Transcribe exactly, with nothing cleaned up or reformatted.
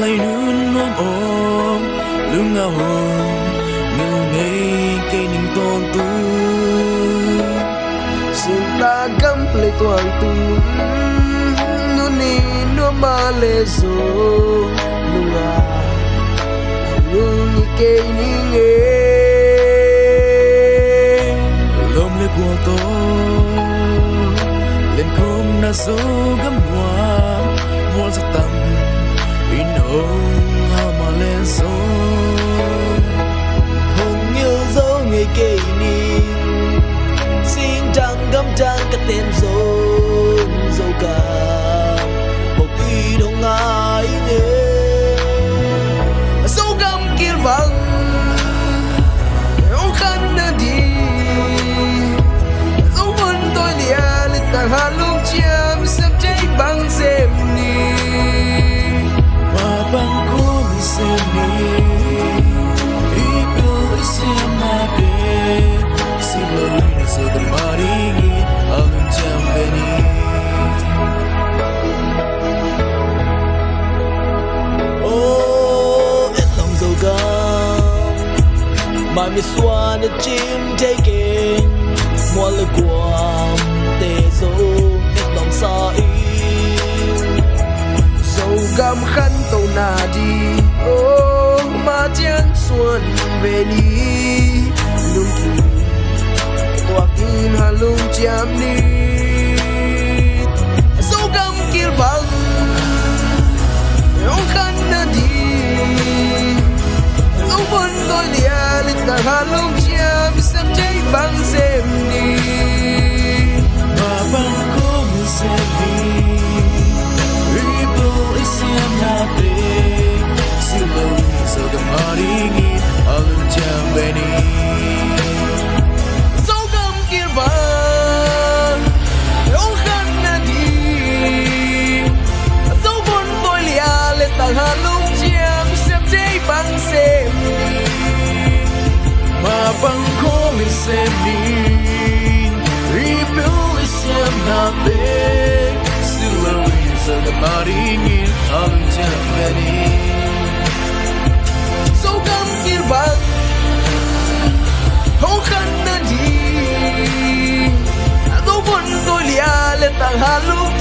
Lai nun nuam om, lungah om, ngel ngei kei ning tawntung. Singtang gam lei tuang tung, nuni nuam mah leh zong, lungah lung i kei ning e. Lom le gual tawh lenkhumna Zogam nuam, mual zak tam in hong hal mah leh zong, hong ngil zo ngei kei ning. Singtang gam tang ka ten zong, Zogam hong it hong ngai ing e. Zogam kil bang hong khanna ding, Zo vun tawi lian le tang hat lungciam, sem thei bang sem ni. Mah bang kua mi sem ni, i pil i siamnate, si lo in a Zogam adingin a lungciam ve ni. Oh, et long Zogam, mai misuan et cim thei keng, mual le guamte zong et long sa in. Zogam khantohna ding, oh, mah ciang suan ve ni. Lungkim tuak in hat lungciam ni. Zogam kil bang hong khanna ding, Zo vun tawi lian le tang hat lungciam, sem thei bang sem ni. Mah bang kua mi sem ni, i pil i siamnate, si lo in a Zogam adingin a lungciam ve ni. Zogam kil bang hong khanna ding, Zo vun tawi lian le tang hat lungciam, sem thei bang sem ni. Mah bang kua mi sem ni, i pil i siamnate, si lo in a Zogam adingin a lungciam ve ni. Zogam kil bang hong khanna ding, Zo vun tawi lian le tang hat lungciam,